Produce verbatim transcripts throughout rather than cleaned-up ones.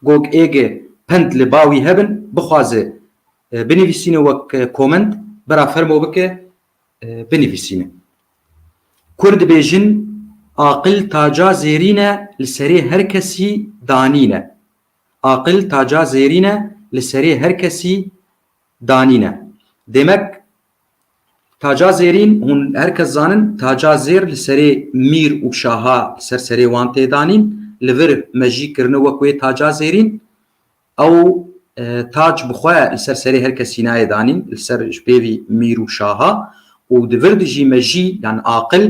Gog êge pend li bawî hebin, bixwaze, e, binivîsîne wek, e, koment, bera fermo bike, e, binivîsîne. Kur dibêjin, aqil taca zêrîn e, li serê her kesî danîn e. Aqil taca zêrîn e, li serê her kesî danîn e. Demek, taca zêrîn, hûn her kes zanin, taca zêr li serê mîr û şaha, li ser serê wan tê danîn, li vir mejî kirine wek wê taca zêrîn, ew, e, tac bi xwe li ser serê her kesî nayê danîn, li ser ji pêvî mîr û şaha, û di vir de jî mejî, yan aqil,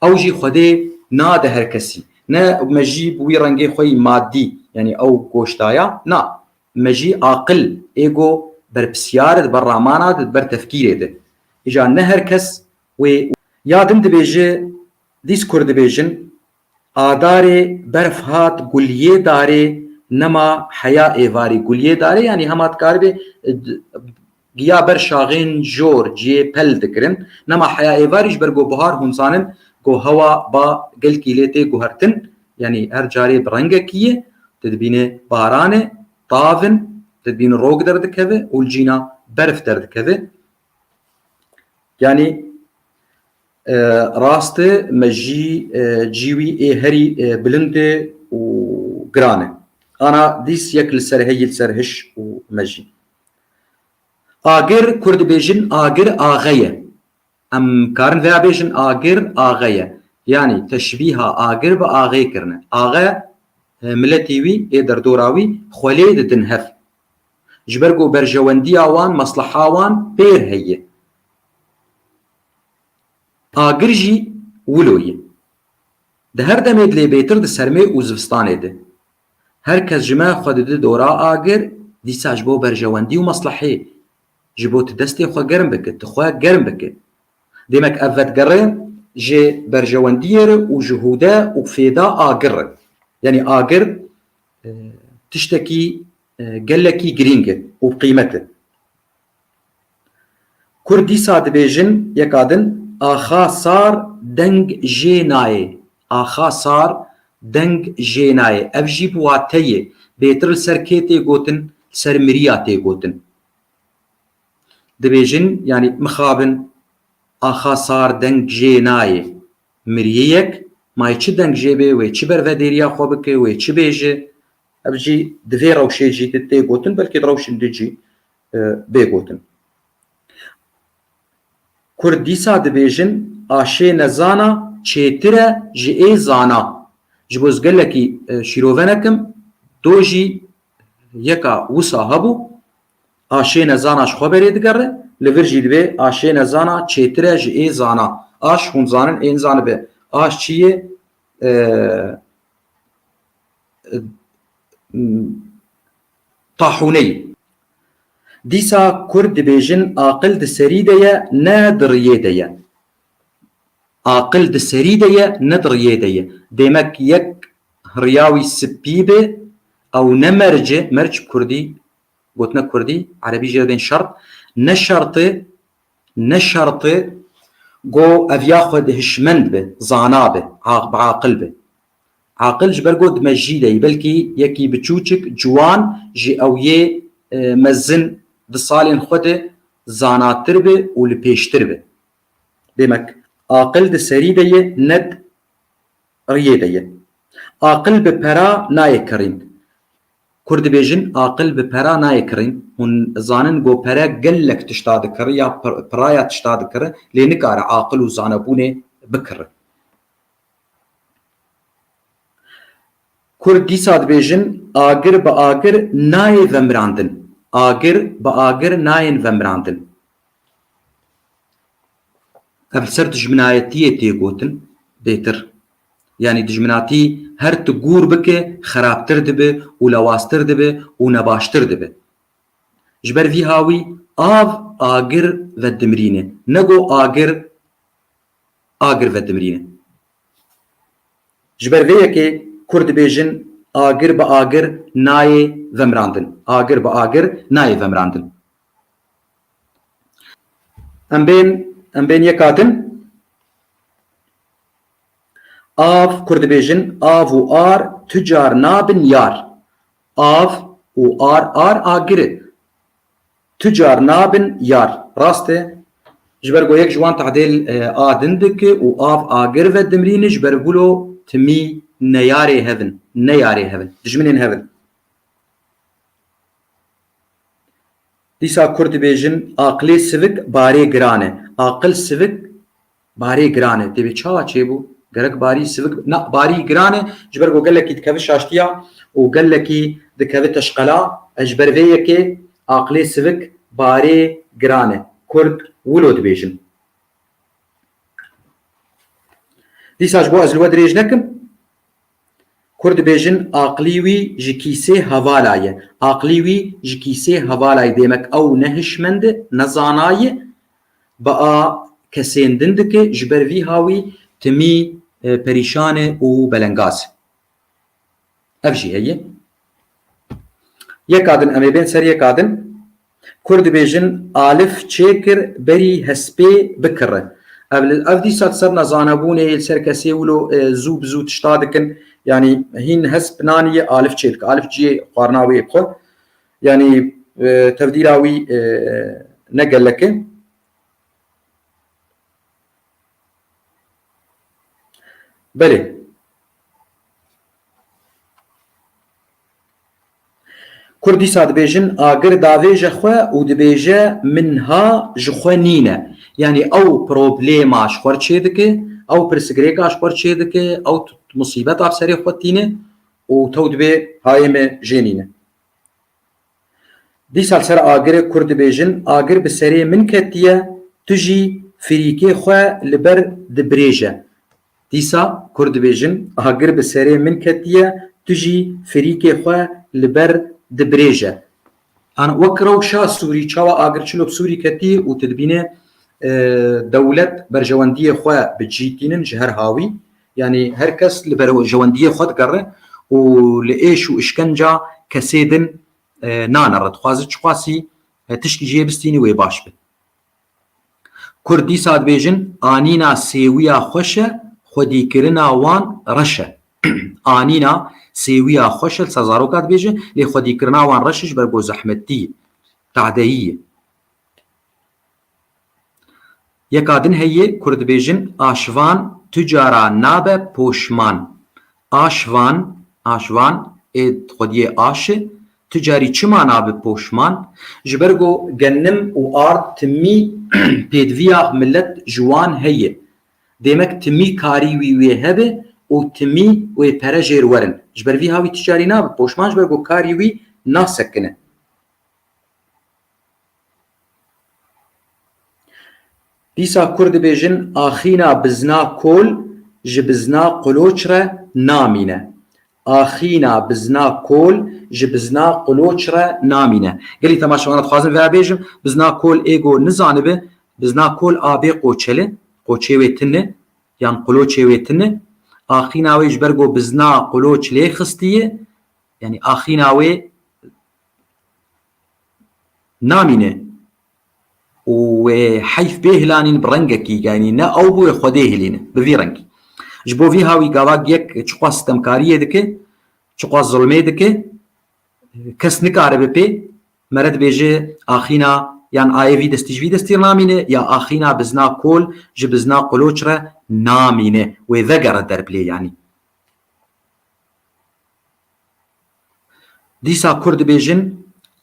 ew jî Xwedê nade her kesî. Ne mejî bi wî rengê xwe yî madî, yanî ew goştaya, na. Mejî aqil, êgo berpisyar e, di ber ramana de, di ber tefkîrê de. Îca ne her kes wê. Ya din dibêje, dîs kur dibêjin, a darê berf hat guliyê darê, nema heya êvarî guliyê darê, yanî hema dikaribê, e, d-, giya ber şaxên jor ciyê pel dikirin. Nema heya êvarî ji ber ku buhar hûn zanin ku hewa ba gelkî lê tê guhertin, yanî her carê bi rengekî ye, tu dibîne baran e, tav in, tu dibîne rok derdikeve û li cîna berf derdikeve. Yanî, e, rast e, mejî, e, cî wî ê herî, e, bilind e û giran e. Ana dîs yek li ser heyî, li ser hiş û mejî. Agir, kur dibêjin, agir axe ye. Em karin vêya bêjin, agir axe ye. Yanî teşbîha agir bi axê kirine. Axe, e, miletî wî, ê derdora wî xwelê didin hev. Ji ber ku berjewendiya wan, mesleha wan pêr heye. Agir jî wilo ye. Di her demê dilê bêtir di sermê û zivistanê de. Her kes ji me xwe dide dora agir, dîsa ji bo berjewendî û meslehê, ji bo tu destê xwe germ bike, tu xwe germ bike. Demek ev vedigere ji berjewendiyê re û ji hûde û fêda agir re. Yanî agir, e, tiştekî, e, gelekî girîng e û bi qîmet e. Kur dîsa dibêjin, yeka din, axa sar deng jê nayê. Axa sar deng jê nayê. Ev jî bi wateyê. Bêtir li ser kê tê gotin? Li ser miriya tê gotin. Dibêjin, yanî mixabin, axa sar deng jê nayê. Miriyê yek, mayê çi deng jê bê, wê çi bervedêriya xwe bike, wê çi bêje? Ev jî di vê rewşê jî di tê gotin, belkî di rewşên din jî, e, bê gotin. Kur dîsa dibêjin, aşê nezana çêtir e ji ê zana. Ji bo ez gelekî, e, şîrove nekim, do jî yeka wisa hebû, aşê nezana ji xwe berê digere, li vir jî dibê aşê nezana çêtir e ji ê zana. Aş, hûn zanin, ê nizanibe aş çi ye? E, e, tahûneyî. Dîsa kur dibêjin, aqil di serî de ye, ne di riyê de ye. Aqil di serî de ye, ne di riyê de ye. Demek yek riya wî spî be, ew ne merc e, merc kurdî, gotina kurdî, erebî jê re bên şert, ne şert e, ne şert e, go ev ya xwe di hişmend be, zana be, a-, bi aqil be. Aqil ji ber go di mejî de yî, belkî yekî biçûçik, ciwan ji ew yê, e, mezin di salên xwe de zanatir be û li pêştir be. Demek, aqil di serî de ye, ne di riyê de ye. Aqil bi pera nayê kirîn. Kur dibêjin, aqil bi pera nayê kirîn. Hûn zanin go pere gelek tişta dikiri ya pir-, piraya tişta dikiri, lê nikare aqil û zanebûnê bikiri. Kur dîsa dibêjin, agir bi agir nayê vemirandin. Agir bi agir nayên vemirandin. Ev li ser dijminayetiyê tê gotin bêtir. Yanî dijminatî her tu gûr bike, xerabtir dibe û lawaztir dibe û nebaştir dibe. Ji ber vî hawî av agir vedimrîne. Nego agir, agir vedimrîne. Ji ber vê yekê kur dibêjin, agir bi agir nayê vemirandin. Agir bi agir nayê vemirandin. Em bên, em bên yeka din. Av, kur dibêjin, av û ar tu car nabin yar. Av û ar, ar agir e. Tu car nabin yar. Rast e. Ji ber ku yek ji wan tehdê, e, a din dike û av agir ve dimrîne, ji ber wilo timî neyarê hev in. Neyarê hev in. Dijminên hev in. Dîsa Kurd dibêjin, aqilê sivik barê giran e. Aqil sivik barê giran e. Tê bê çawa çêbû? Gerek barî sivik, na, barî giran e, ji ber ku gelekî dikeve şaştiya û gelekî dikeve teşqela. Ez ji ber vê yekê aqilê sivik barê giran e. Kurd wilo dibêjin. Dîsa ji bo ez li we dirêj nekim, Kurd dibêjin, aqilî wî ji kîsê hevala ye. Aqilî wî ji kîsê hevala ye. Demek ew ne hişmend e, ne zana ye. Bi a kesên din dike, ji ber vî hawî timî, e, perîşan e û belengaz e. Ev jî heye. Yeka din, em ê bên ser yeka din. Kurd dibêjin, alif çêkir berî hespê bikire. Ev, ev dîsa li ser nezanebûnê, li ser kesê wilo, e, zû bi zû tişta dikin. Yanî hîn hesp naniye, alif çêdike. Alif cihê xwarina wê xwe. Yanî, e, tevdîra wî, e, ne gelek e. Belê. Kurd dîsa dibêjin, agir davêje xwe û dibêje, min ha ji xwe nîne. Yanî ew problêma ji xwe çêdike, ew pirsgirêka ji xwe çêdike, ew t-, musîbeta bi serê xwe tîne û tew dibê hayê me jê nîne. Dîsa li ser agirê Kurd dibêjin, agir bi serê min ketiye, tu jî firîkê xwe li ber dibirêje. Dîsa Kurd dibêjin, agir bi serê min ketiye, tu jî firîkê xwe li ber dibirêje. An wek rewşa Sûrî, çawa agir çilo bi Sûrî ketî û tu dibîne, e, dewlet berjewendiyê xwe bi cî tînin ji her hawî. Yanî her kes li berjewendiyê xwe digere û li êş û işkenca kesê din e, nanere, dixwaze çiqasî, e, tişkî jê bistînî wê baş be. Kurd dîsa dibêjin, anîna sêwiya xweş e, xwedîkirina wan reş e. Anîna sêwiya xweş e, li ser zaroka dibêje, lê xwedîkirina wan reş e, ji ber ku zehmetî ye, tehdeyî ye. Yeka din heye, Kurd dibêjin, aşvan tu cara nabe poşman. Aşvan, aşvan, ê xwediyê aş e, tu carî çima nabe poşman? Ji ber ku genim û ard timî pêdiviya milet ji wan heye. Demek timî karî wî wê hebe û timî wê pere jêr werin. Ji ber vî hawî tu carî nabe poşman, ji ber ku karî wî nasekine. Dîsa Kurd dibêjin, axîna bizna kol ji bizna quloç re namîne. Axîna bizna kol ji bizna quloç re namîne. Gelî temaşevana dixwazim vê bêjim, bizna kol ê ku nizanibe, bizna kol a bê qoçel e, qoçê wê tune, yan quloçê wê tune. Axîna wê ji ber ku bizna quloç lê xistiye, yanî axîna wê namîne û wê heyf bê hilanîn bi rengekî, yanî ne ew bû wê Xwedê hilîne bi vî rengî. Ji bo vî hawî gava yek çiqas sitemkariyê dike, çiqas zulmê dike, kes nikaribe pê, mere dibêje axîna yan ayê vî destî ji vî destî namîne ya axîna bizna kol ji bizna quloç re namîne, wê vegere derbilê yanî. Dîsa Kurd dibêjin,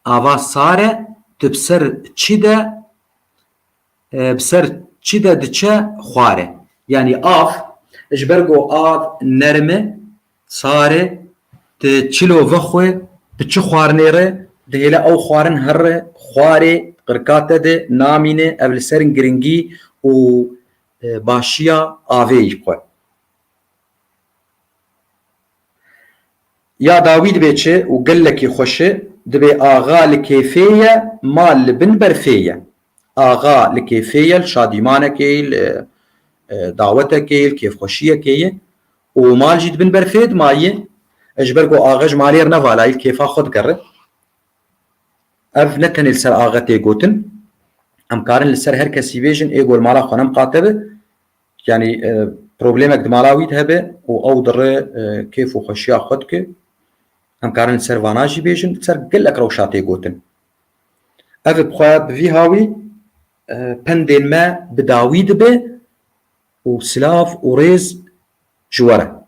ava sar e, tu bi ser çi de, e, bi ser çi de diçe xwar e. Yanî av, ji ber ku av nerm e, sar e, tu çilo vexwe, bi çi xwarinê re, dihêle ew xwarin here, xwarê, qirka te de namîne, ev li ser giringî û, e, başiya avê yî xwe. Ya dawî dibê çi û gelekî xweş e, dibê axa li kêfê ye, mal li bin berfê ye. Axa li kêfê ye, li şadîmanekê ye, li, e, dawetekê ye, li kêfxweşiyekê ye û mal jî di bin berfê de maye. E, ji ber ku axa ji malê re nevalayî, li kêfa xwe digere. Ev ne tenê li ser axa tê gotin. Em karin li ser her kesî bêjin, ê ku li mala xwe ne miqate be. Yanî, e, problemek di mala wî de hebe û ew dire, e, kêf û xweşiya xwe dike. Em karin li ser vana jî bêjin, li ser gelek rewşa tê gotin. Ev bi xwe bi vî hawî, e, pendên me bi dawî dibe û silav û rêz ji we re.